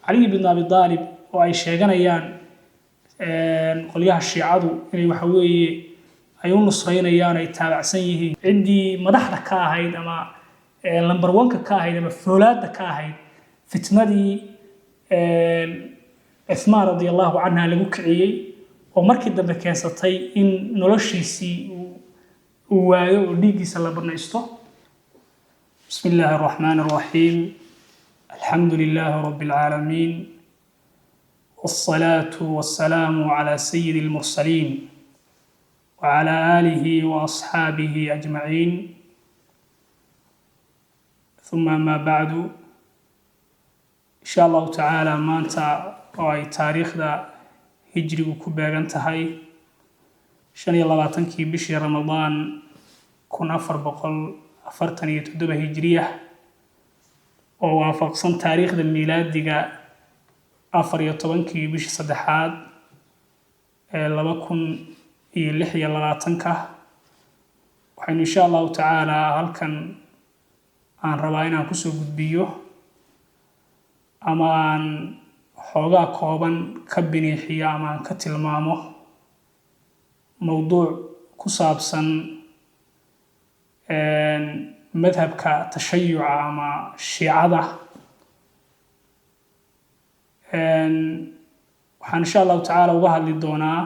Caliy bin Abi Aalib oo ay sheeganayaan qolyaha Shiicadu inay waxa weeye ay u nusraynayaan, ay taabacsan yihiin, ciddii madaxda ka ahayd ama number one-ka ka ahayd ama foolaadda ka ahayd fitnadii Cuthmaan radia Allahu canha lagu kiciyey, oo markii dambe keensatay in noloshiisii uu waayo oo dhiiggiisa la banaysto. Bismi illaahi araxmaani araxiim. Alxamdu lilaahi rabbi alcaalamiin, والصلاة والسلام على سيد المرسلين وعلى آله وأصحابه أجمعين، ثم ما بعد. إن شاء الله تعالى maanta oo ay taariikhda hijrigu ku beegan tahay 25-kii bishii Ramadaan 1447 hijriya, oo waafaqsan taariikhda miilaadiga 14-kii bishii saddexaad ee 2026-ka, waxaynu insha Allahu tacaala halkan aan rabaa inaan kusoo gudbiyo ama aan xoogaa kooban ka biniixiyo ama aan ka tilmaamo mowduuc ku saabsan madhabka tashayuca ama Shiicada. Waxaan insha Allahu tacaala uga hadli doonaa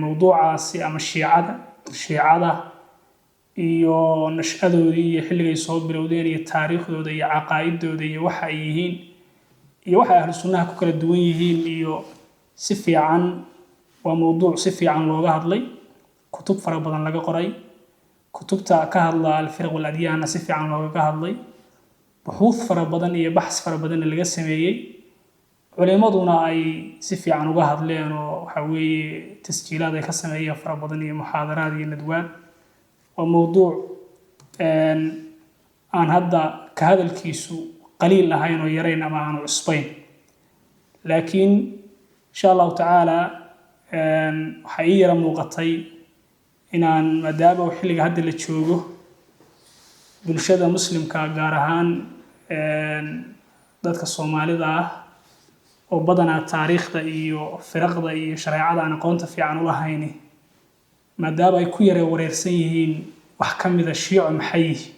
mowduucaasi ama Shiicada iyo nash'adoodii iyo xilligay soo bilowdeen iyo taariikhdooda iyo caqaa'idooda iyo waxa ay yihiin iyo waxay Ahlu Sunnaha ku kala duwan yihiin. Iyo si fiican, waa mowduuc si fiican looga hadlay, kutub fara badan laga qoray, kutubta ka hadla alfiraq waladyaanna si fiican loogaga hadlay, buxuud fara badan iyo baxs fara badanna laga sameeyey, culimaduna ay si fiican uga hadleen oo waxa weeye tasjiilaad ay ka sameeyeen fara badan iyo muxaadaraad iyo nadwaad. Waa mowduuc aan hadda ka hadalkiisu qaliil ahayn oo yarayn ama aanu cusbayn, laakiin insha Allahu tacaala waxaa ii yara muuqatay inaan, maadaama uu xilliga hadda la joogo bulshada Muslimka, gaar ahaan dadka Soomaalida ah oo badanaa taariikhda iyo firaqda iyo shareecada aan aqoonta fiican u lahayni, maadaama ay ku yara wareersan yihiin wax ka mida Shiico maxay yihiin,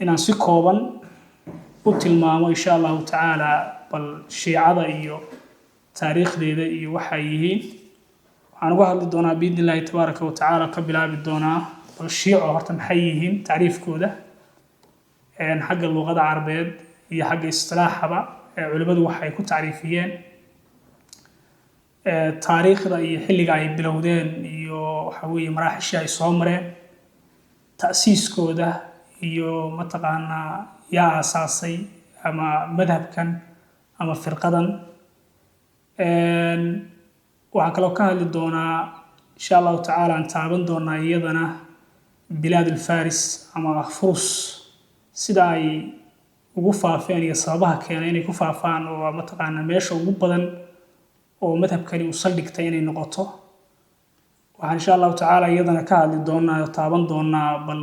inaan si kooban u tilmaamo insha Allahu tacaala bal Shiicada iyo taariikhdeeda iyo waxa ay yihiin. Waxaan uga hadli doonaa biidni Illaahi tabaaraka wa tacaala, ka bilaabi doonaa bal Shiico horta maxay yihiin, tacriifkooda xagga luqada Carabeed iyo xagga istilaaxaba culimmadu waxay ku tacriifiyeen, taariikhda iyo xilliga ay bilowdeen iyo waxa weeye maraaxishii ay soo mareen, ta'siiskooda iyo mataqaanaa yaa aasaasay ama madhabkan ama firqadan. Waxaan kaloo ka hadli doonaa insha Allahu tacaala, aan taaban doonaa iyadana bilaad ulfaris ama Furus sida ay ugu faafeen iyo sababaha keenay inay ku faafaan, oo mataqaanaa meesha ugu badan oo madhabkani uu saldhigtay inay noqoto. Waxaan insha Allahu tacaala iyadana ka hadli doonaa oo taaban doonaa bal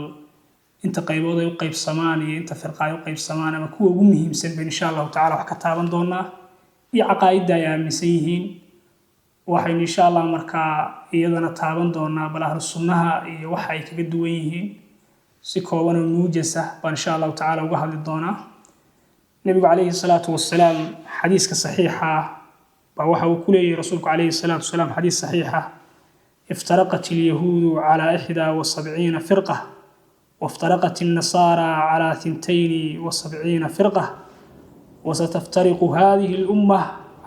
inta qaybood ay u qaybsamaan iyo inta firqa ay u qaybsamaan, ama kuwa ugu muhiimsan bayn insha Allahu tacala wax ka taaban doonaa, iyo caqaa'idda ay aaminsan yihiin. Waxaynu insha Allah markaa iyadana taaban doonaa bal Ahlu Sunnaha iyo waxa ay kaga duwan yihiin, si kooban oo muujasa baan insha Allahu tacala uga hadli doonaa. Nebigu calayhi salaatu wasalaam xadiiska saxiixa ah baa waxa uu ku leeyahay, rasuulku calayhi salaatu wasalaam, xadiis saxiixa: "افترقت اليهود على 71 فرقة، وافترقت النصارى على 72 فرقة، وستفترق هذه الأمة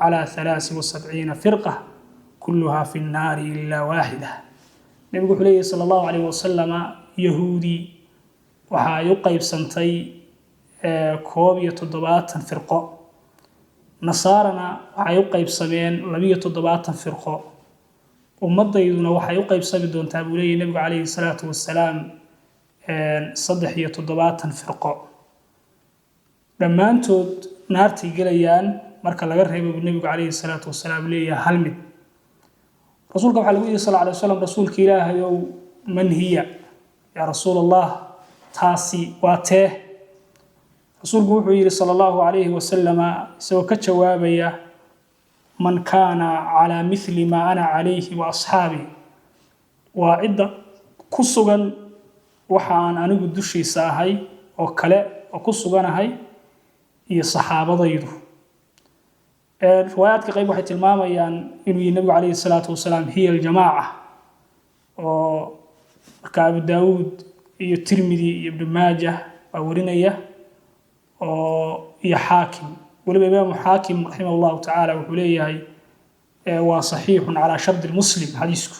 على 73 فرقة، كلها في النار إلا واحدة." Nebigu wuxuu leeyahy sala Allahu calayh wasalama, Yahuudi waxa ay u qaybsantay 71 firqo, Nasaarana waxay u qaybsameen 72 firqo, ummaddayduna waxay u qaybsami doontaa, buu leeyahy nebigu calayhi salaatu wasalaam, 73 firqo, dhammaantood naartay gelayaan marka laga reebo, buu nebigu calayhi salaatu wasalaam leeyahay, hal mid. Rasuulka waxaa lagu yihi sal alay waslam: "Rasuulka Ilaahayow, man hiya yaa Rasuul Allah? Taasi waa tee?" Rasuulku wuxuu yidhi sala allahu calayhi wasalama, isagoo ka jawaabaya: "Man kaana calaa mithli maa ana calayhi wa asxaabi", waa cidda ku sugan waxa aan anigu dushiisa ahay oo kale oo ku suganahay iyo saxaabadaydu. Riwaayaadka qayb waxay tilmaamayaan inuu yihi nabigu calayhi salaatu wasalaam: "Hiya aljamaaca", oo marka Abu Daawuud iyo Tirmidi iyo Ibnu Maajah baa warinaya oo iyo Xaakim. Weliba Imaamu Xaakim raximah allahu tacaala wuxuu leeyahay waa saxiixun calaa shardi Muslim xadiisku.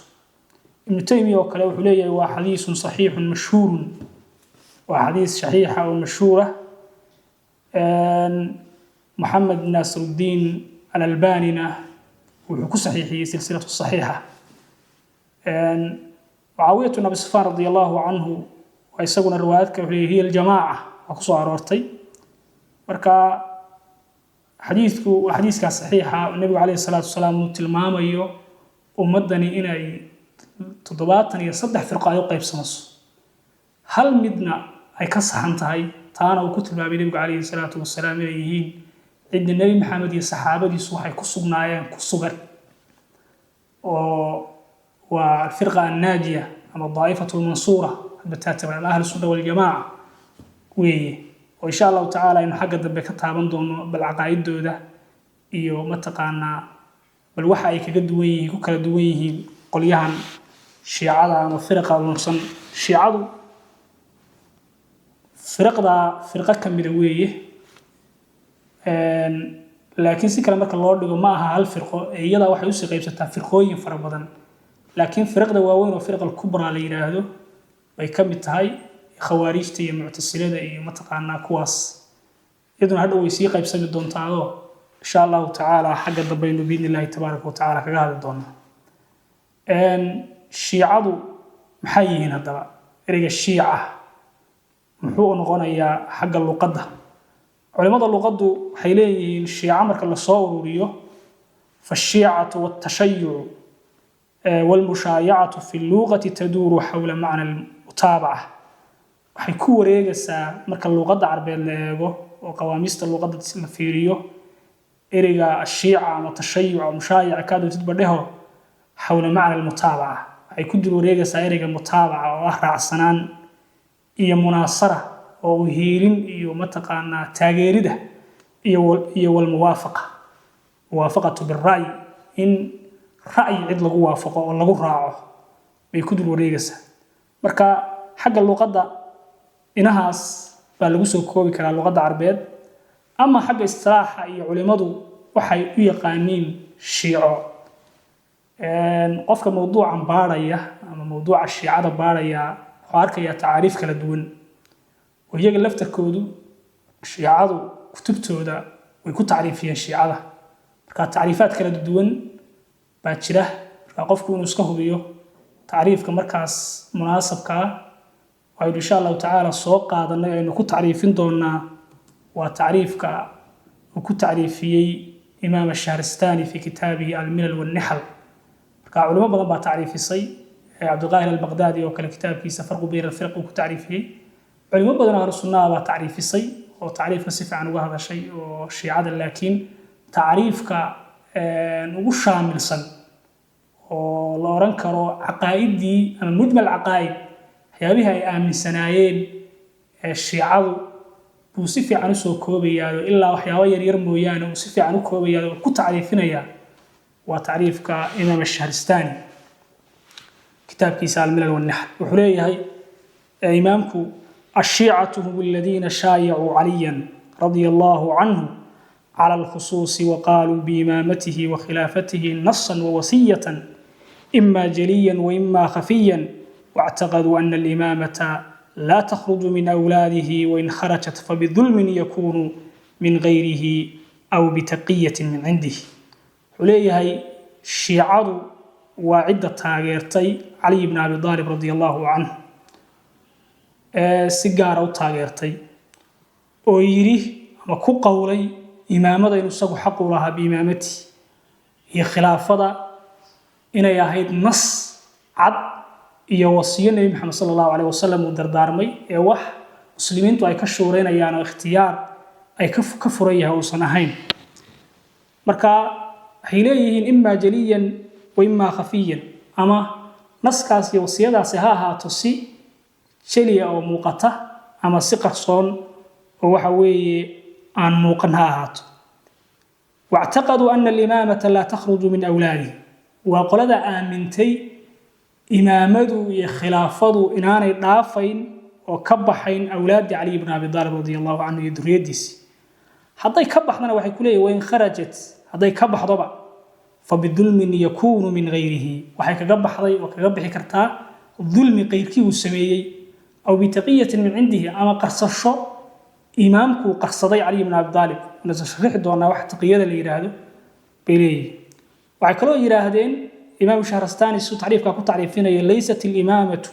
Ibnu Taymiya oo kale wuxuu leeyahay waa xadiisun saxiixun mashhuurun, waa xadiis saxiixa oo mashhuura. Moxamed Naasiruddiin Alalbanina wuxuu ku saxiixiyey silsilatu saxiixa. Mucaawiyatu bn Abi Sufyaan radi allahu canhu waa isaguna riwaayad kale wuxuu leeyahay: "Hiya aljamaaca", waa kusoo aroortay. Marka xadiidku waa xadiiskaa saxiixa oo nebigu calayhi salaatu wasalaam uu tilmaamayo ummaddani inay 73 firqo ay u qaybsamayso, hal midna ay ka saxan tahay. Taana uu ku tilmaamay nebigu calayhi salaatu wasalaam inay yihiin cidda Nebi Maxamed iyo saxaabadiisu waxay ku sugnaayeen ku sugan, oo waa alfirqa annaajiya ama daa'ifatu lmansuura hadba ama ahlu sunna waljamaaca weeye, oo insha allahu tacaala aynu xagga dambe ka taaban doono bal caqaa'idooda iyo mataqaanaa bal waxa ay kaga duwan yihiin, ku kala duwan yihiin qolyahan shiicada ama firaqa lunsan. Shiicadu firaqdaa firqo ka mida weeye, laakiin si kale marka loo dhigo ma aha hal firqo ee iyadaa waxay usii qaybsataa firqooyin fara badan, laakiin firaqda waaweyn oo firqa alkubraa la yidhaahdo bay ka mid tahay, khawaarijta iyo muctasilada iyo mataqaanaa kuwaas. Iyaduna hadhow way sii qaybsami doontaadoo insha allahu tacaala xagga dambaynu biidni illahi tabaaraka wa tacaala kaga hadli doonaa. Shiicadu maxay yihiin haddaba? Ereyga shiica muxuu noqonayaa xagga luqadda? Culimada luqaddu waxay leeyihiin shiica marka lasoo ururiyo: "فالشيعة والتشيع والمشايعة في اللغة تدور حول معنى المتابعة". Waxay ku wareegaysaa marka luqadda Carbeed la eego oo qawaamiista luqadda la fiiriyo ereyga ashiica ama tashayuc ama mushaayaca kaa doontidba dheho, xawla macna almutaabaca, waxay ku dul wareegaysaa ereyga mutaabaca oo ah raacsanaan iyo munaasara oo hiilin iyo mataqaanaa taageerida iyo walmuwaafaqa, muwaafaqatu bira'yi, in ra'yi cid lagu waafaqo oo lagu raaco bay ku dul wareegaysaa. Marka xagga luqadda inahaas baa lagu soo koobi karaa luqadda Carbeed. Ama xagga istilaaxa iyo culimadu waxay u yaqaaniin shiico, qofka mawduucan baadhaya ama mawduuca shiicada baadhaya wuxuu arkayaa tacaariif kala duwan oo iyaga laftarkoodu shiicadu kutubtooda way ku tacriifiyeen shiicada. Marka tacriifaad kala duwan baa jira. Marka qofku inuu iska hubiyo tacriifka markaas munaasabka ah aynu insha allahu tacaala soo qaadanay, aynu ku tacriifin doonaa, waa tacriifka uu ku tacriifiyey Imaam Ashahristani fi kitaabihi Almilal wannixal. Marka culimo badan baa tacriifisay, Cabdiqaahir Albaqdaadi oo kale kitaabkiisa Farqu bayna alfiraq uu ku tacriifiyey. Culimo badan oo ahlu sunnaha baa tacriifisay oo tacriifka si fiican uga hadashay oo shiicada, laakiin tacriifka ugu shaamilsan oo la oran karo caqaa'idii ama mujmal caqaa'id, waxyaabihii ay aaminsanaayeen shiicadu buu si fiican usoo koobayaao, ilaa waxyaabo yaryar mooyaane uu si fiican u koobayaa oo ku tacriifinayaa, waa tacriifka Imaam Ashahristani kitaabkiisa Almilal wannixal. Wuxuu leeyahay imaamku: "الشيعة هم الذين شايعوا عليا رضي الله عنه على الخصوص، وقالوا بإمامته وخلافته نصا ووصية، إما جليا وإما خفيا، واعتقدوا أن الإمامة لا تخرج من أولاده، وإن خرجت فبظلم يكون من غيره أو بتقية من عنده". Wuxuu leeyahay shiicadu waa cidda taageertay Caliy bn Abi Aalib radia allahu canhu, ee si gaara u taageertay oo yidhi ama ku qowlay imaamada inuu isagu xaq u lahaa biimaamati iyo khilaafada inay ahayd nas cad iyo wasiyo Nebi Maxamed sala allahu caleyh wasalam uu dardaarmay, ee wax muslimiintu ay ka shuureynayaan oo ikhtiyaar. Ay ka furan yahay uusan ahayn. Marka waxay leeyihiin إما جليا وإما خفيا, ama naskaas iyo wasiyadaasi ha ahaato si jeliya oo muuqata ama si qarsoon oo waxa weeye aan muuqan ha ahaato. واعتقدوا أن الإمامة لا تخرج من أولاده. Waa qolada aamintay imaamadu iyo khilaafadu inaanay dhaafayn oo ka baxayn awlaaddii Caliy bn Abi Aalib رضي الله عنه iyo duriyaddiisii. Hadday ka baxdana, waxay ku leeyihin, وإن خرجت, hadday ka baxdoba, فبظلم يكون من غيره, waxay kaga baxday oo kaga bixi kartaa dulmi qayrkii uu sameeyey, أو بتقية من عنده, ama qarsasho imaamkuu qarsaday Caliy bn Abi Aalib. Nasa sharixi doonaa wax taqiyada la yidhaahdo bay leeyihin. Waxay kaloo yidhaahdeen, Imaam Shahrastani suu tacriifkaa ku tacriifinaya, ليست الإمامة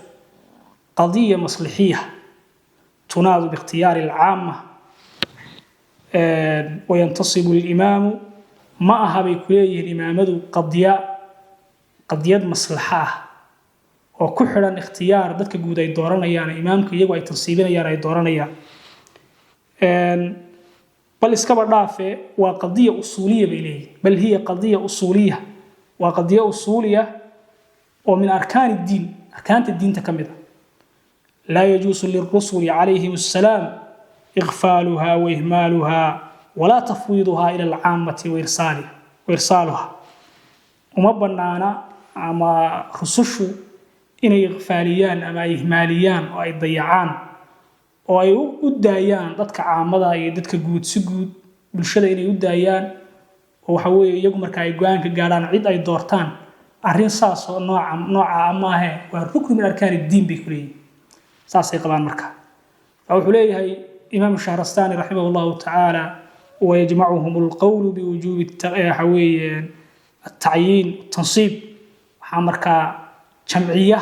قضية مصلحية تناط باختيار العامة وينتصب الإمام. Ma aha, bay ku leeyihiin, imaamadu qadiyad maslaxa ah oo ku xidhan ikhtiyaar dadka guud ay dooranayaan imaamka, iyagu ay tansiibinayaan, ay dooranayaan. Bal iskaba dhaafe, waa قضية أصولية bay leeyihin. بل هي قضية أصولية, waa qadiya usuuliya oo من أركان الدين, arkaanta diinta ka mid ah, لا يجوز للرسل عليهم السلام إغفالها وإهمالها ولا تفويضها إلى العامة وإرسالها. Uma banaana ama rusushu inay iqfaaliyaan ama ay ihmaaliyaan oo ay dayacaan oo ay u daayaan dadka caamada iyo dadka guud, si guud bulshada inay u daayaan, oo waxa weeye iyagu marka ay go-aan ka gaadhaan cid ay doortaan. Arrin saas oo nooca maahe, waa ركن من أركان الدين bay ku leeyihin, saasay qabaan. Marka wuxuu leeyahay Imaam Shahrastani رحمه الله تعالى: ويجمعهم القول بوجوب waxa weeye التعيين التنصيب. Waxaa markaa jamciya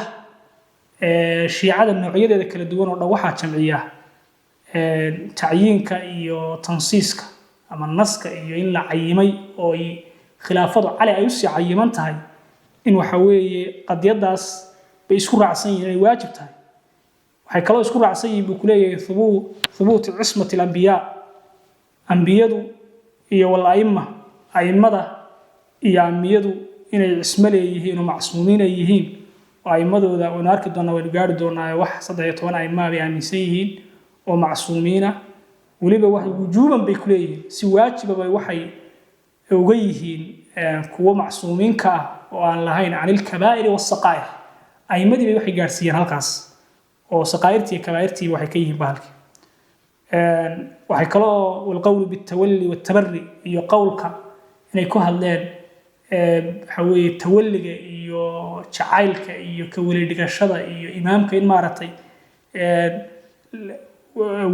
shiicada noocyadeeda kala duwan oo dhan, waxaa jamciya tacyiinka iyo tansiiska ama naska iyo in la cayimay oo ay khilaafadu Cali ay usii cayiman tahay, in waxa weeye qadiyadaas bay isku raacsan yihiin inay waajib tahay. Waxay kaloo isku raacsan yihiin, buu kuleeyahay, ثبوت عصمة الأنبياء, ambiyadu iyo والأئمة, a'immada iyo ambiyadu inay cismo leeyihiin oo macsuumiin ay yihiin, oo a'immadooda waynu arki doonaa, waynu gaari doonaa, wax 13 a'immaa bay aaminsan yihiin oo macsuumiina. Weliba wax wujuuban bay ku leeyihiin, si waajiba bay waxay uga yihiin kuwo macsuumiinka ah oo aan lahayn عن الكبائر والصغائر. A'immadii bay waxay gaadhsiiyeen halkaas oo saqaa'irtii iyo kabaa'irtiiba waxay ka yihiin bahalkii. Waxay kaloo والقول بالتولي والتبري, iyo qowlka inay ku hadleen waxa weeye tawalliga iyo jacaylka iyo ka weli dhigashada iyo imaamka in maaragtay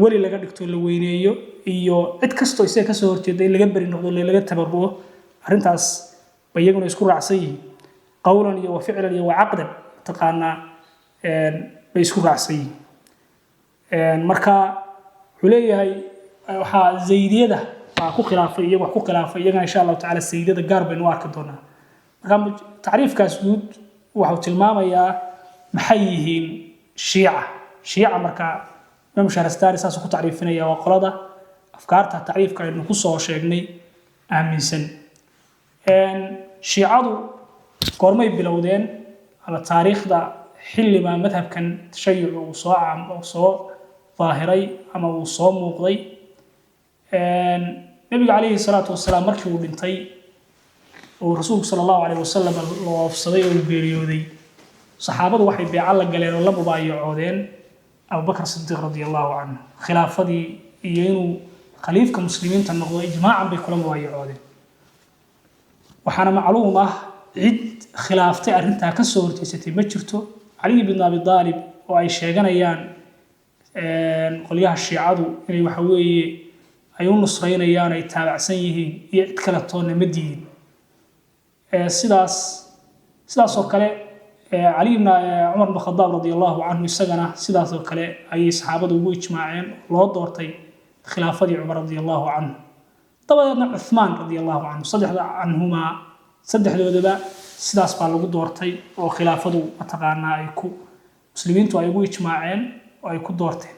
weli laga dhigto, la weyneeyo, iyo cid kastoo isaga kasoo horjeeda in laga beri noqdo, laga tabaru'o. Arrintaas bay iyaguna isku raacsan yihiin, قولا iyo وفعلا iyo وعقدا mataqaanaa bay isku raacsan yihiin. Marka wuxuu leeyahay waxaa zaydiyada baa ku khilaafay, iyagu wax ku khilaafay iyagana insha Allahu tacala zaydiyada gaar baynu u arki doonaa. Marka tacriifkaas guud waxuu tilmaamayaa maxay yihiin shiica. Shiica marka Imaam Shahrastani saasuu ku tacriifinaya, waa qolada afkaarta tacriifka aynu ku soo sheegnay aaminsan. Shiicadu goormay bilowdeen ama taariikhda xillibaa madhabkan tashayucu uu soo daahiray ama uu soo muuqday? Nebiga calayhi salaatu wasalaam markii uu dhintay oo rasuulku sala Allahu calayh wasalam la oofsaday oo uu geeriyooday, saxaabadu waxay beeco la galeen oo la mubaayacoodeen Abubakar Sidiiq رضي الله عنه. Khilaafadii iyo inuu khaliifka muslimiinta noqdo ijmaacan bay kula mubaayacoodeen. Waxaana macluum ah cid khilaaftay arrintaa, ka soo horjeysatay ma jirto. Caliy bin Abi Aalib oo ay sheeganayaan qolyaha shiicadu inay waxa weeye ay u nusraynayaan, ay taabacsan yihiin, iyo cid kale toonna ma diidin. Sidaas oo kale Cali ibn Cumar bn Khadaab رضي الله عنه, isagana sidaas oo kale ayay saxaabadu ugu ijmaaceen, loo doortay khilaafadii Cumar رضي الله عنه. Dabadeedna Cuthmaan رضي الله عنه. Saddexda عنهما, saddexdoodaba sidaas baa lagu doortay oo khilaafadu mataqaanaa ay ku muslimiintu ay ugu ijmaaceen oo ay ku doorteen.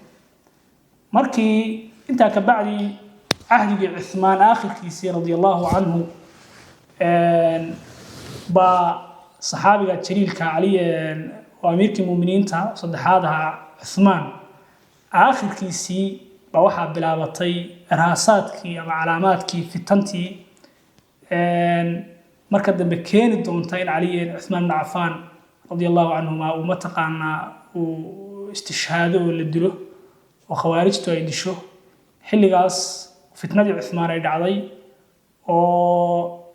Markii intaa ka bacdi Cahdigii Cuthmaan aakhirkiisii, radia Allahu canhu, baa saxaabiga jaliilka Cali oo amiirkii muminiinta saddexaad ahaa, Cuthmaan aakhirkiisii, baa waxaa bilaabatay irhaasaadkii ama calaamaadkii fitantii marka dambe keeni doonta in Cali, Cuthmaan ibn Cafaan, radia Allahu canhuma, uu mataqaanaa uu istishhaado oo la dilo oo khawaarijtu ay disho. Xilligaas fitnadii Cuthmaan ay dhacday oo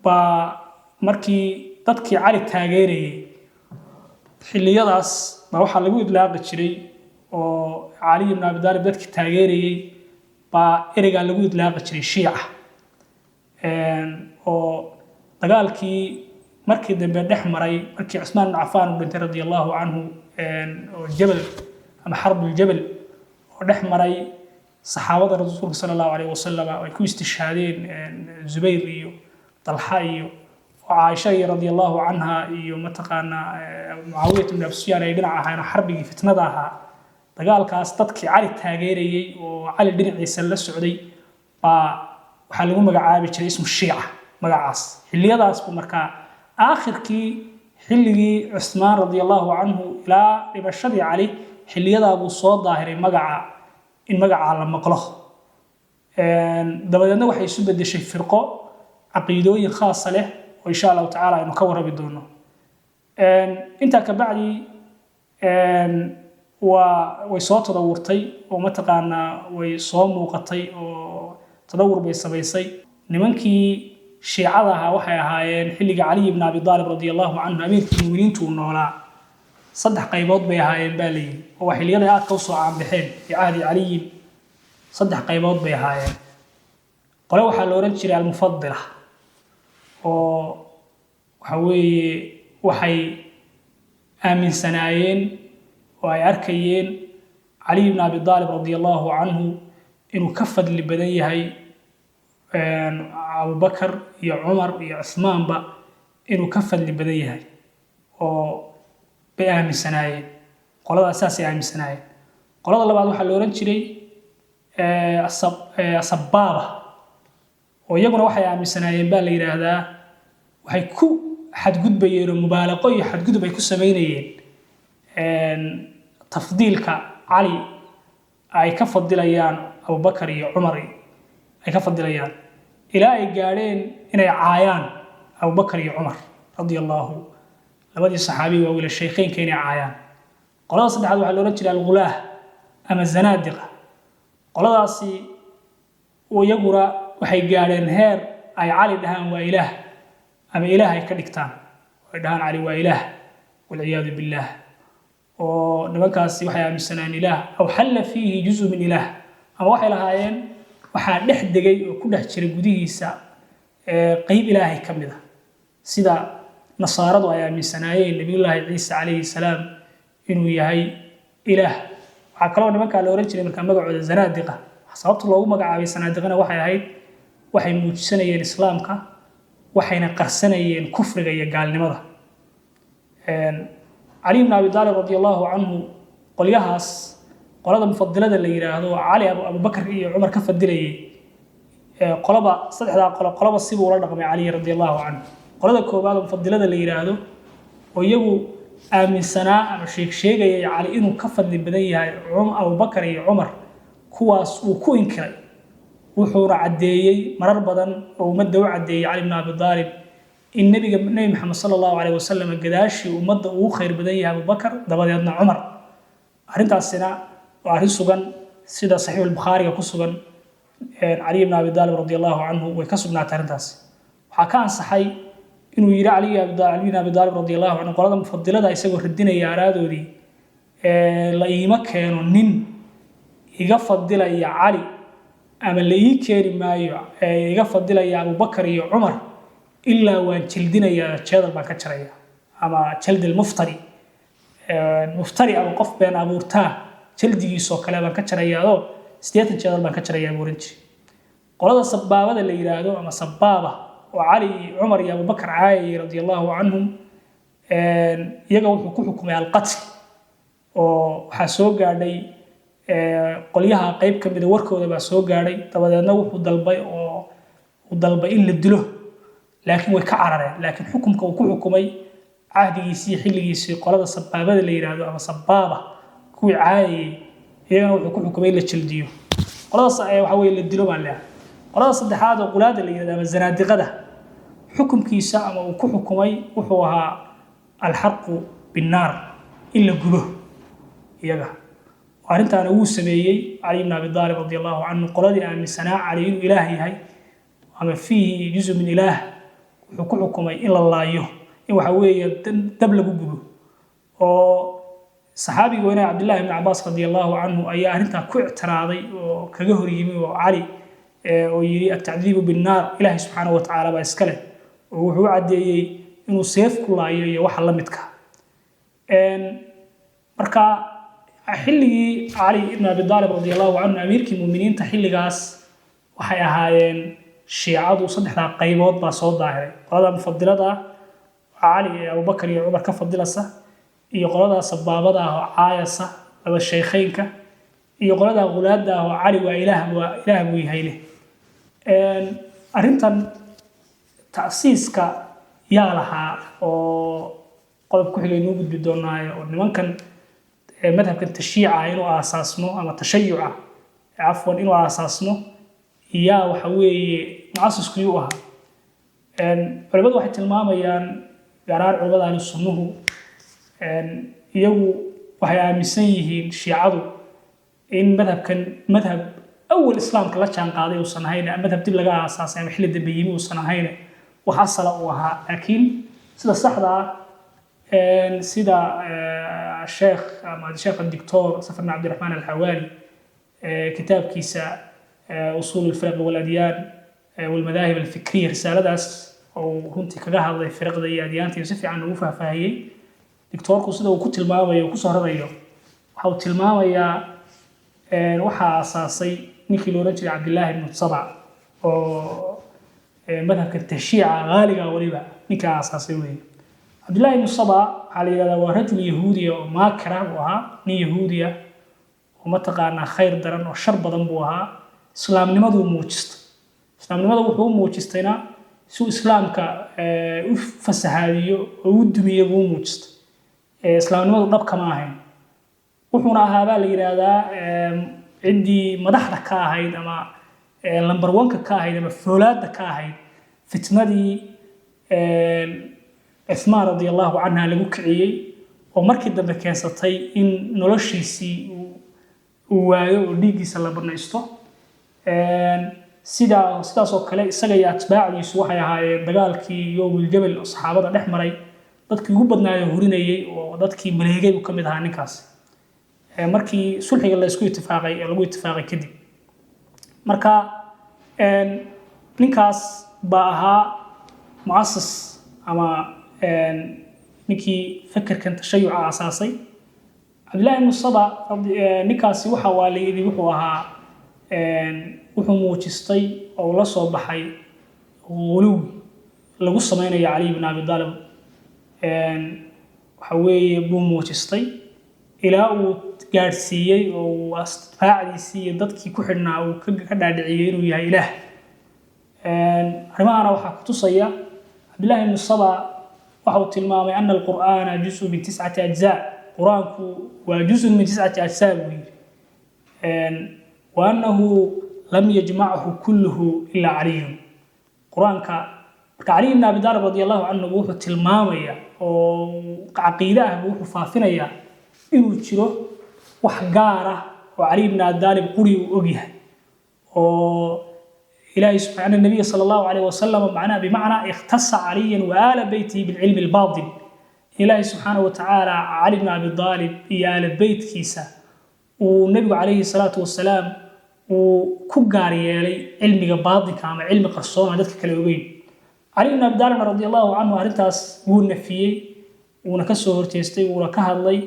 baa markii dadkii Cali taageerayay xilliyadaas baa waxaa lagu idlaaqi jiray, oo Cali ibn Abi Daalib dadkii taageerayay baa ereygaa lagu idlaaqi jiray, Shiica. Oo dagaalkii markii dambe dhex maray markii Cusmaan ibn Cafaan uu dhintay, radia Allahu canhu, oo Jabal ama Xarbuljabal oo dhex maray saxaabada Rasuulka sala Allahu alayh wasalam, ay ku istishhaadeen Zubayr iyo Dalxa iyo oo Caaisha iyo, radia Allahu canha, iyo mataqaanaa Mucaawiyat ibn Abi Sufyaan ay dhinac ahaayeen, oo xarbigii fitnada ahaa, dagaalkaas dadkii Cali taageerayey oo Cali dhinaciisa la socday baa waxaa lagu magacaabi jiray ismu Shiica. Magacaas xilliyadaas buu markaa aakhirkii xilligii Cusmaan, radia Allahu canhu, ilaa dhimashadii Cali, xilliyadaa buu soo daahiray magaca, in magacaa la maqlo. Dabadeedna waxay isu bedeshay firqo caqiidooyin khaasa leh oo insha Allahu tacala aynu ka warrami doono. Intaa ka bacdi way soo tadawurtay oo mataqaanaa way soo muuqatay oo tadawur bay samaysay. Nimankii Shiicada ahaa waxay ahaayeen xilliga Caliy ibn Abi Aalib, radia Allahu canhu, amiirkii muminiintu uu noolaa, saddex qaybood bay ahaayeen baa layidhi, oo waa xilliyada aadka usoo caanbaxeen fi cahdi Caliyin. Saddex qaybood bay ahaayeen. Qole waxaa la odhan jiray Almufadila, oo waxa weeye waxay aaminsanaayeen oo ay arkayeen Caliy ibn Abi Aalib, radia Allahu canhu, inuu ka fadli badan yahay Abubakar iyo Cumar iyo Cuthmaanba, inuu ka fadli badan yahay oo bay aaminsanaayeen. Qoladaas saasay aaminsanaayeen. Qolada labaad waxaa la odhan jiray Asabaaba, oo iyaguna waxay aaminsanaayeen baa la yidhaahdaa, waxay ku xadgudbayeen oo mubaalaqo iyo xadgudub ay ku samaynayeen tafdiilka Cali ay ka fadilayaan Abubakar iyo Cumar ay ka fadilayaan, ilaa ay gaadheen inay caayaan Abubakar iyo Cumar, radia Allahu, labadii saxaabi waawiila shaykheynka inay caayaan. Qolada saddexaad waxaa la odhan jiray Algulaah ama Zanaadiqa. Qoladaasi iyaguna waxay gaadheen heer ay Cali dhahaan waa ilaah, ama ilaah ay ka dhigtaan, ay dhahaan Cali waa ilaah, walciyaadu billaah. Oo nimankaasi waxay aaminsanaan ilaah aw xalla fiihi juzu min ilaah, ama waxay lahaayeen waxaa dhex degay oo ku dhex jira gudihiisa qeyb ilaahay ka mid a, sida nasaaradu ay aaminsanaayeen Nabiyullaahi Ciise calayhi salaam inuu yahay ilaah. Waxaa kaloo nimankaa la ohan jiray markaa magacooda Zanaadiqa. Sababta loogu magacaabay Sanaadiqana waxay ahayd waxay muujisanayeen islaamka, waxayna qarsanayeen kufriga iyo gaalnimada. Cali ibn Abi Aalib, radi Allahu canhu, qolyahaas, qolada mufadilada la yidhaahdo, Cali Abubakar iyo Cumar ka fadilayay, qolaba, saddexdaa qolo, qolaba sibuu ula dhaqmay Cali, radi Allahu canhu. Qolada koowaad oo mufadilada la yidhaahdo, oo iyagu aaminsanaa ama sheegsheegayay Cali inuu ka fadli badan yahay Abubakar iyo Cumar, kuwaas uu ku inkiray, wuxuuna caddeeyey marar badan oo ummadda u caddeeyey Cali bn Abi Aalib in nebiga, Nebi Maxamed sala Allahu calayh wasalam, gadaashii ummadda ugu khayr badan yahay Abubakar, dabadeedna Cumar. Arrintaasina waa arrin sugan, sida Saxiix Albukhaariga ku sugan. Cali bn Abi Aalib, radi Allahu canhu, way ka sugnaatay arrintaasi. Waxaa ka ansaxay inuu yidhi Cali bn Abi Aalib, radi Allahu canhu, qolada mufadilada isagoo radinaya araadoodii: "La iima keeno nin iga fadilaya Cali, ama la ii keeni maayo iga fadilaya Abubakar iyo Cumar, ilaa waan jildinayaa, jeedal baan ka jaraya, ama jaldil muftari, muftari ama qof been abuurtaa jaldigiisoo kale baan ka jarayaadoo 80 jeedal baan ka jarayaa," buu oran jiray. Qolada sabaabada la yidhaahdo ama sabaaba, oo Cali iyo Cumar iyo Abubakar caayayay, radi Allahu canhum, iyaga wuxuu ku xukumay alqatl, oo waxaa soo gaadhay Qolyaha qeyb ka mida warkooda baa soo gaadhay, dabadeedna wuxuu dalbay oo uu dalbay in la dilo, laakiin way ka carareen. Laakiin xukumka uu ku xukumay cahdigiisii iyo xilligiisii qolada sabaabada la yidhaahdo ama sabaaba kuwii caayayay, iyagana wuxuu ku xukumay in la jaldiyo. Qolada waxa weye la dilo baan leeyahay. Qolada saddexaad oo qulaada la yidhahdo ama zanaadiqada, xukumkiisa ama uu ku xukumay wuxuu ahaa alxarqu binnaar, in la gubo iyaga. Arrintaana wuu sameeyey Cali ibn Abi Aalib radi allahu canhu. Qoladii aaminsanaa Cali inuu ilaah yahay ama fiihi juzu min ilaah, wuxuu ku xukumay in la laayo, in waxa weeye dab lagu gubo. Oo saxaabiga weynaha Cabdillahi ibn Cabaas radi allahu canhu ayaa arrintaa ku ictiraaday oo kaga hor yimi oo Cali oo yidhi: "Atacdiibu binnaar Ilaahay subxaanahu watacaala baa iska leh." Oo wuxuu u caddeeyey inuu seef ku laayo iyo waxa la midka. Marka xilligii Cali ibn Abi Aalib radi allahu canhu, amiirkii muminiinta, xilligaas waxay ahaayeen shiicadu saddexdaa qaybood baa soo daahiray: qolada mufadilada ah, Cali ee Abubakar iyo Cumar ka fadilasa, iyo qoladaa sabaabada ah oo caayasa laba sheykheynka, iyo qoladaa qulaada ah oo Cali waa ilaah, waa ilaah buu yahay leh. Arrintan ta'siiska yaa lahaa oo qodob ku xigay nuu gudbi doonaaye, oo nimankan madhabkan tashiica inuu aasaasmo ama tashayuca, cafwan, inuu aasaasmo yaa waxa weeye mucasisku yuu ahaa? Culimadu waxay tilmaamayaan, gaar ahaan culimada Ahlu Sunnuhu, iyagu waxay aaminsan yihiin shiicadu in madhabkan madhab awal islaamka la jaan qaaday uusan ahayn, madhab dib laga aasaasay ama xilli dambe yimi uusan ahayn, wax asala uu ahaa. Laakiin sida saxda ah, sida sheekh ama sheekh Doctor Safar bin Cabdiraxmaan Alxawaali kitaabkiisa Usuul alfiraq waladiyaan walmadaahib alfikriya, risaaladaas oo uu runtii kaga hadlay firaqda iyo adyaanta iyo si fiican ugu faahfaahiyey doctoorku, sida uu ku tilmaamayo, kusoo rarayo, waxa uu tilmaamayaa waxaa aasaasay ninkii la odhan jiray Cabdillaahi ibnu Saba, oo madhabka tashiica haaliga weliba ninka aasaasay weeye. Cabdillahi ibnu Saba waxaa la yidhahdaa waa rajul yahuudiya oo maakira buu ahaa, nin yahuudiya oo mataqaanaa khayr daran oo shar badan buu ahaa. Islaamnimaduu muujistay. Islaamnimada wuxuu u muujistayna si uu islaamka u fasahaadiyo oo u dumiyo buu u muujistay. Islaamnimadu dhab kama ahayn. Wuxuuna ahaa baa la yidhaahdaa ciddii madaxda ka ahayd ama number one-ka ka ahayd ama foolaadda ka ahayd fitnadii Cuthmaan radi allahu canha lagu kiciyey, oo markii dambe keensatay in noloshiisii uu waayo oo dhiiggiisa la banaysto. Sidaas oo kale isaga iyo atbaacdiisu waxay ahaayeen dagaalkii yowmul-jabal oo saxaabada dhex maray dadkii ugu badnaayo hurinayey oo dadkii maleegay buu ka mid ahaa ninkaas, markii sulxiga la isku itifaaqay ee lagu itifaaqay kadib. Marka ninkaas baa ahaa muasis ama ninkii fekerkan tashayuca aasaasay, Cabdillahi ibnu Saba. Ninkaasi waxa waa la yidhi wuxuu ahaa, wuxuu muujistay oo uu la soo baxay ghuluwi lagu sameynayo Cali ibn Abi Aalib waxa weeye buu muujistay, ilaa uu gaadhsiiyey oo uu atbaacdiisii iyo dadkii ku xidhnaa uu ka dhaadhiciyey inuu yahay ilaah. Arrimahana waxaa ku tusaya Cabdillahi ibnu Saba waxa uu tilmaamay ana alqur'aana juzun min tiscati ajzaa, qur-aanku waa juzun min tiscati ajzaa buu yidhi, wa annahu lam yajmachu kulluhu ilaa Caliyun. Qur-aanka marka Caliy ibn Abi Aalib radi allahu canhu wuxuu tilmaamaya oo caqiide ah buu wuxuu faafinayaa inuu jiro wax gaar ah oo Caliy ibn Abi Aalib quri uu ogyahay oo Ilaahay subxaana nabiya sala allahu calayh wasalam, macnaha bimacnaa ikhtasa Caliyan wa aala beytihi bilcilmi albaatin. Ilaahay subxaana wa tacaala Cali bn Abi Aalib iyo aala beytkiisa uu nebigu calayhi salaatu wasalaam uu ku gaar yeelay cilmiga baatinka ama cilmi qarsoon aan dadka kale ogeyn. Cali bn Abi Aalibna radi allahu canhu arrintaas wuu nafiyey, wuuna ka soo horjeestay, wuuna ka hadlay.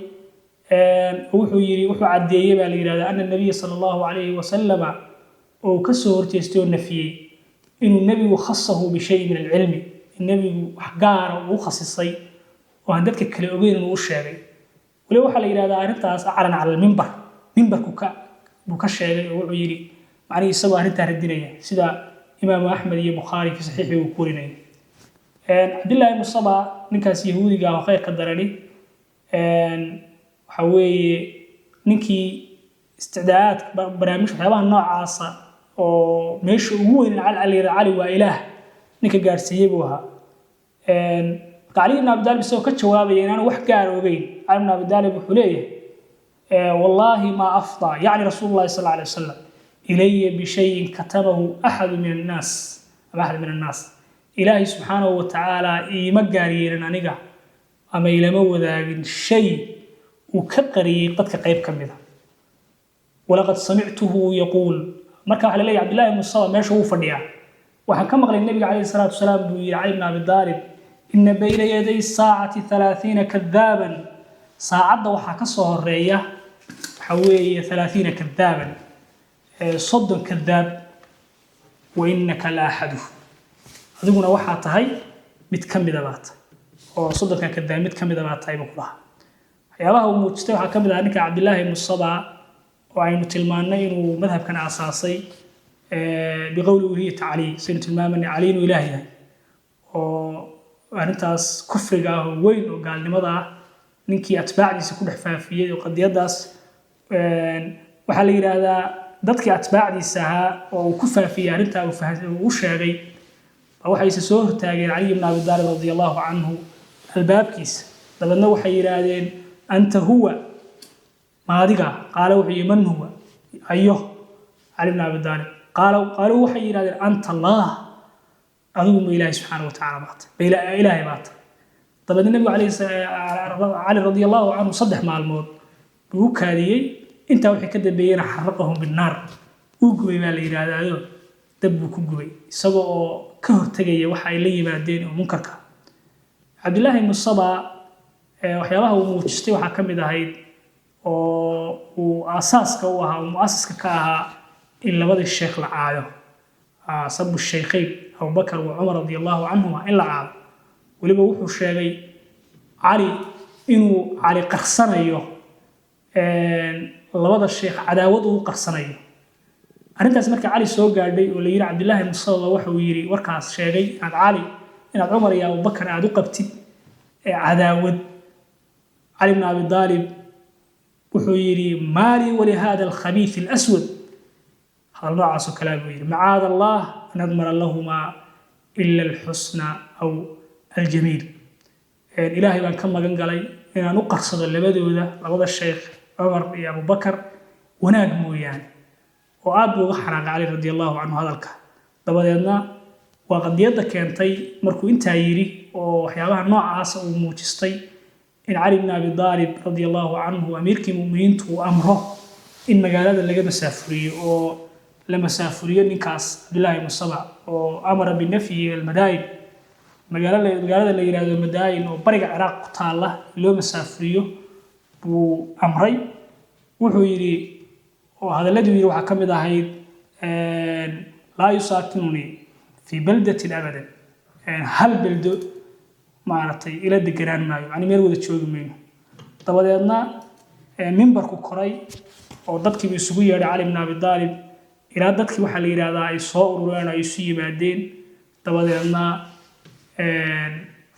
Wuxuu yidhi, wuxuu caddeeyey baa la yidhahdaa ana nabiya sala allahu calayhi wasalama oo ka soo horjeestay oo nafiyey inuu nebigu khasahu bishayin min alcilmi, in nebigu wax gaara uu u khasisay oo aan dadka kale ogeyn inuu u sheegay. Waliba waxaa la yidhahdaa arrintaas aclan cala almimbar, mimbarku ka Buu ka sheegay oo wuxuu yidhi, macnihii isagoo arrintaa radinaya, sida Imaamu Axmed iyo Bukhaari fi saxiixii uu ku warinayo. Cabdillahi ibnu Saba, ninkaas Yahuudiga ah oo khayrka darani, waxa weeye ninkii isticdaadaadka, barnaamij, waxyaabaha noocaasa oo meesha ugu weyn Cali Cali waa Ilaah ninka gaadhsiiyey buu ahaa. Marka Cali ibn Abi Daalib isagoo ka jawaabaya inaanu wax gaar ogeyn, Cali ibn Abi Daalib wuxuu leeyahay: "Wallaahi maa afdaa, yacni Rasuulu Llahi sal alay wasalam, ilaya bishayin katamahu axadu min annaas ama axad min annaas. Ilaahay subxaanahu wa tacaala iima gaar yeelin aniga ama ilama wadaagin shay uu ka qariyey dadka qayb ka mida. Walaqad samictuhu yaquul." Marka waxa la leeyahay Cabdillahi ibnu Saba meesha wuu fadhiyaa. "Waxaan ka maqlay Nebiga calayhi salaatu wasalaam," buu yidhi Cali ibn Abi Daalib, "ina bayna yaday saacati 30 kadaaban." Saacadda waxaa ka soo horeeya, waxa weeye, 30 kadaaban, 30 kadaab. "Wa innaka la axaduhu," adiguna waxaa tahay mid ka mida baa tahay, oo 30-ka kadaab mid ka mida baa tahay, buu ku lahaa. Waxyaabaha uu muujistay waxaa ka mid ahaa ninka Cabdillaahi ibnu Saba oo aynu tilmaannay inuu madhabkan aasaasay biqowli uluhiyati Cali, saynu tilmaamanay Cali inuu Ilaah yahay, oo arrintaas kufriga ah oo weyn oo gaalnimada ah ninkii atbaacdiisa ku dhex faafiyey. Oo qadiyaddaas waxaa la yidhaahdaa dadkii atbaacdiisa ahaa oo uu ku faafiyey arrintaa uu u sheegay baa waxayse soo hortaageen Cali ibn Abi Daalib radia Allahu canhu albaabkiisa. Dabeedna waxay yidhaahdeen: "Anta huwa?" Maadiga? Qaala, wuxuu yihi: "Man huwa?" Ayo Cali bn Abi Daalib. Qaaluu, waxay yidhahdeen: "Anta Allah?" Adigu ma Ilaahay subxaana wa tacala baata, ma Ilaahay baata? Dabeedna Nebigu cali radia Allahu canhu 3 maalmood buu u kaadiyey. Intaa wixii ka dambeeyena xaraqahum binnaar, uu gubay baa la yidhaahdaado, dab buu ku gubay, isagoo oo ka hortegaya waxa ay la yimaadeen oo munkarka. Cabdillaahi ibnu Saba waxyaabaha uu muujistay waxaa ka mid ahayd oo uu aasaaska u ahaa, uu mu'asiska ka ahaa, in labadii sheekh la caayo, sabu shaykhayn Abubakar wa Cumar radia Allahu canhuma, in la caayo. Weliba wuxuu sheegay Cali inuu Cali qarsanayo labada sheekh, cadaawad uu qarsanayo. Arrintaas marka Cali soo gaadhay oo la yidhi Cabdillaahi ibnu Saba waxa uu yidhi, warkaas sheegay inaad Cali, inaad Cumar iyo Abubakar aad u qabtid cadaawad, Cali bn Abi Daalib wuxuu yidhi: "Maa lii walihada alkhabiith alaswad." Hadal noocaas oo kalea buu yidhi: "Macaada Allah an admara lahumaa ila alxusna aw aljamiil." Ilaahay baan ka magan galay inaan u qarsado labadooda, labada sheekh Cumar iyo Abubakar, wanaag mooyaane. Oo aad buu uga xanaaqay Cali radi Allahu canhu hadalka. Dabadeedna waa qadiyadda keentay, markuu intaa yidhi oo waxyaabaha noocaasa uu muujistay, in Cali bn Abi Daalib radia Allahu canhu, amiirkii muminiintu, uu amro in magaalada laga masaafuriyo, oo la masaafuriyo ninkaas Cabdillahi ibnu Saba, oo amara binafyihi almadaayin, magaalada la yidhahdo Madaayin oo bariga Ciraaq ku taalla loo masaafuriyo buu amray. Wuxuu yidhi, oo hadalladuu yidhi waxaa ka mid ahayd: "Laa yusaakinunii fii baldatin abadan." Hal beldo maaragtay ila deganaan maayo, macni meel wada joogi mayno. Dabadeedna mimbarku koray oo dadkiibu isugu yeedhay Cali bn Abi Daalib, ilaa dadkii waxaa la yidhahdaa ay soo urureen oo ay isu yimaadeen. Dabadeedna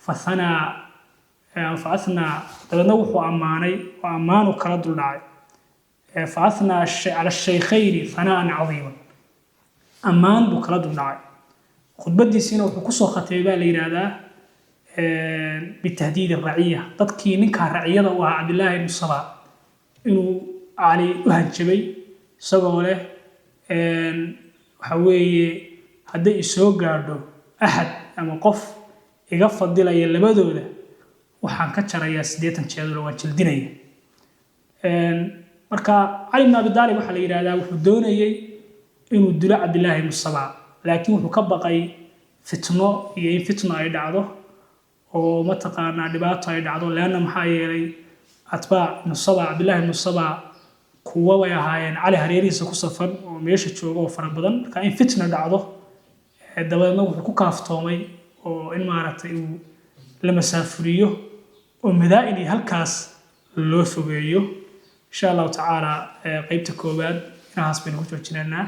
fathanaa faathnaa, dabeedna wuxuu ammaanay oo ammaanu kala duldhacay. Faathnaa cala shaykhayni hanaa'an cadiiman, ammaan buu kala duldhacay. Khudbadiisiina wuxuu kusoo khatimay, baa la yidhaahdaa, bitahdiid raciya, dadkii ninkaa raciyada u ahaa Cabdillaahi ibnu Saba, inuu Cali u hanjabay isagoo leh: "Waxa weeye, hadday isoo gaadho axad ama qof iga fadilaya labadooda, waxaan ka jarayaa 80 jeedalo, waan jildinaya." Marka Cali bn Abi Daalib waxaa la yidhahdaa wuxuu doonayey inuu dilo Cabdillaahi ibnu Saba, laakiin wuxuu ka baqay fitno iyo in fitno ay dhacdo oo mataqaanaa dhibaato ay dhacdo, leanna maxaa yeelay atbaac ibnu Saba, Cabdillahi ibnu Saba, kuwa way ahaayeen Cali hareerihiisa ku safan oo meesha jooga oo fara badan. Marka in fitna dhacdo, dabadeedna wuxuu ku kaaftoomay oo in maaragtay uu la masaafuriyo oo madaa'in iyo halkaas loo fogeeyo. Insha Allahu tacaala, qeybta koowaad inahaas ayaan kusoo koobaya. Inahaas baynu ku joojinaynaa.